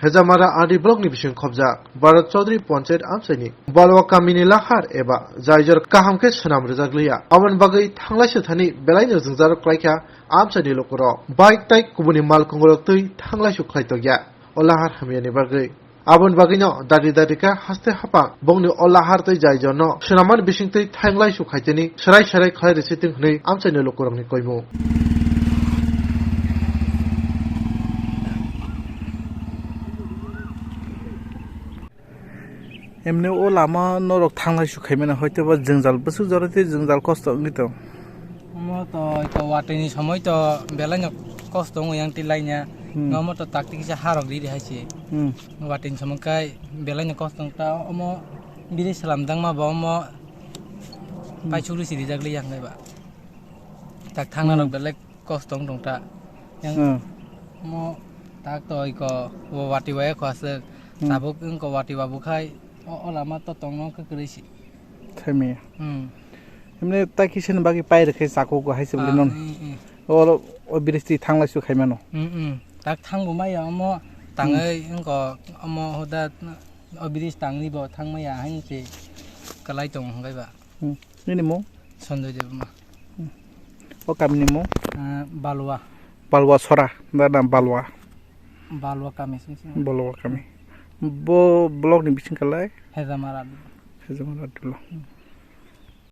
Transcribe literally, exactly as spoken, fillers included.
Hejamara R D block ni bising khobjak Bharat Chaudhary Panchayat amchaini Balwa kamini lahar eba jaijor kaham khe swnam rwjak liya. Aboni bagwi thanglai suthani belaino jwngjal khlaikha amchaini lukurok. Bike tai kubuni mal kongorok twi thanglai su khlai tokya o lahar hamyani bagwi. Aboni bagwino dadi dadi kha haste hapang bongni o lahar tei jaijorno swnamani bisingtwi thanglai su khaiteni serai serai khlai rwsitwng hwnwi amchaini lukurokni koimung. Emni o lama norok thanglai su khaimani hoito ba jwngjal bwswk jora tei jwngjal kosto wngwi tong. Omo to iko watwi ni somoi to belai no kosto wngwi yang twi laina. Hmm. Omo to takti kisa harok riri hai se. Hmm. Watwi ni somoi kai belai no kosto wngta omo biri salam dangma bo omo Hmm. paisuk risi rijak li yang ba. Tak thangna rok Hmm. belai kosto wng tong ta. Yang Hmm. omo tak to iko watwi waya kho aswk. Hmm. Tabuk wngko watwi wabu khai o, o lama to tongno khe kwrwi si. Khaimaya. Hmm. Emne ta kisa ni bagwi pai rwkhe chakhugo hai se bwlwi Ah, nono. Eh, eh. Oro o bridge twi thanglai su khaimano. Hmm, hmm. Tak thangbo maya omo tangwi wngko omo hoda o bridge tangwi bo thangmaya haino se kwlai tongo hwnkhe ba. Hmm. Nini mung? Sanjoy Debbarma. Hmm. O kami ni mung? Ah, Balwa. Balwa Sora. Da na Balwa. Balwa kami sing sing. Balwa kami. Bo block ni bising kalai? Hejamara. Hejamara dulo. Hmm.